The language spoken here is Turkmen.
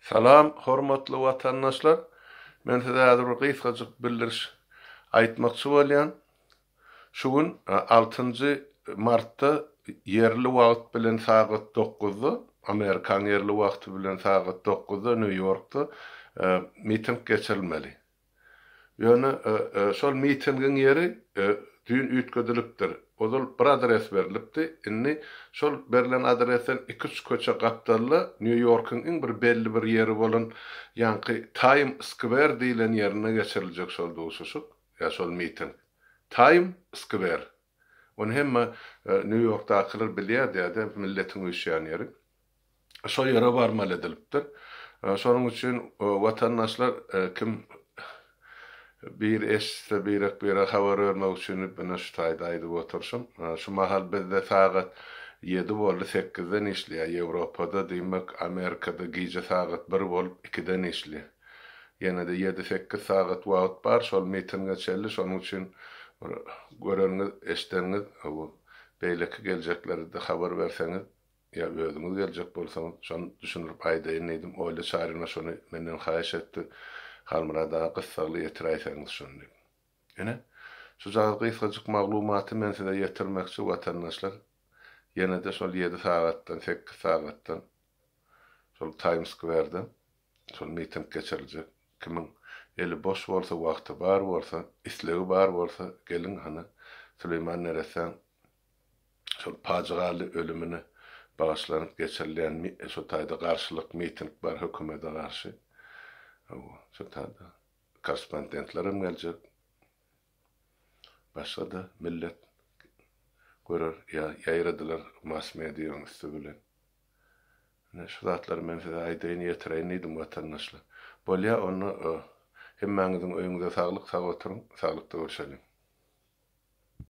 Salam hormatly watandaşlar! Men size häzir bir gysgajyk bildiriş aýtmakçy bolýan. Şu gün altynjy martda ýerli wagt bilen sagat dokuzda, Amerikan ýerli wagty bilen sagat dokuzda Nýu-Ýorkda miting geçirilmeli. Ýöne şol mitingiň ýeri düýn üýtgedilipdir. Ozal bir adres berlipdi. Indi şol berlen adresden iki-üç köçe gapdalda Nýu-Ýorkuň iň bir belli bir ýeri bolan ýaňky Taým Skwer diýlen ýerinde geçiriljek şol duşuşyk ýa şol miting. Taým Skwer. Ony hemme Nýu-Ýorkdakylar bilýär diýýär-de, milletiň üýşýän ýeri. Şo ýere barmaly edilipdir. Şonuň üçin watandaşlar kim bir eşitse birek-birege habar bermek üçin diýip ine şu taýda aýdyp oturyşym. Şu mahal bizde sagat ýedi boldy, sekizden işleýär. Ýewropada diýmek Amerikada gije sagat bir bolup ikiden işleýär. Ýene-de ýedi-sekiz sagat wagt bar şol mitinge çenli. Şonuň üçin bir göreniňiz, eşideniňiz beýleki geljekleri-de habar berseňiz Ýa özüňiz geljek bolsaňyz, şony düşündirip aýdaýyn diýdim. Olýa Çaryna şony menden haýyş etdi. Halmyrat aga gyssagly ýetiräýseňiz şony diýip. Ine, şujagaz gysgajyk maglumaty men size ýetirmekçi, watandaşlar. Ýene-de şol ýedi sagatdan, sekiz sagatdan şol Taýms Skwerde şol miting geçiriljek. Kimiň eli boş bolsa, wagty bar bolsa, islegi bar bolsa, geliň hany Süleýman neressäň Şol pajygaly ölümine bagyşlanyp geçirilýän şo taýda garşylyk miting bar hökümede garşy. Hawa, şo taýda korrespondentlerem geljek. Başga-da millet görer ýa ýaýradylar mass mediaň üsti bilen. Ine şu zatlary men size aýdaýyn ýetireýin diýdim watandaşlar. Bolýa onda hemmäňiziň öýüňize saglyk sag oturyň saglykda görşeliň.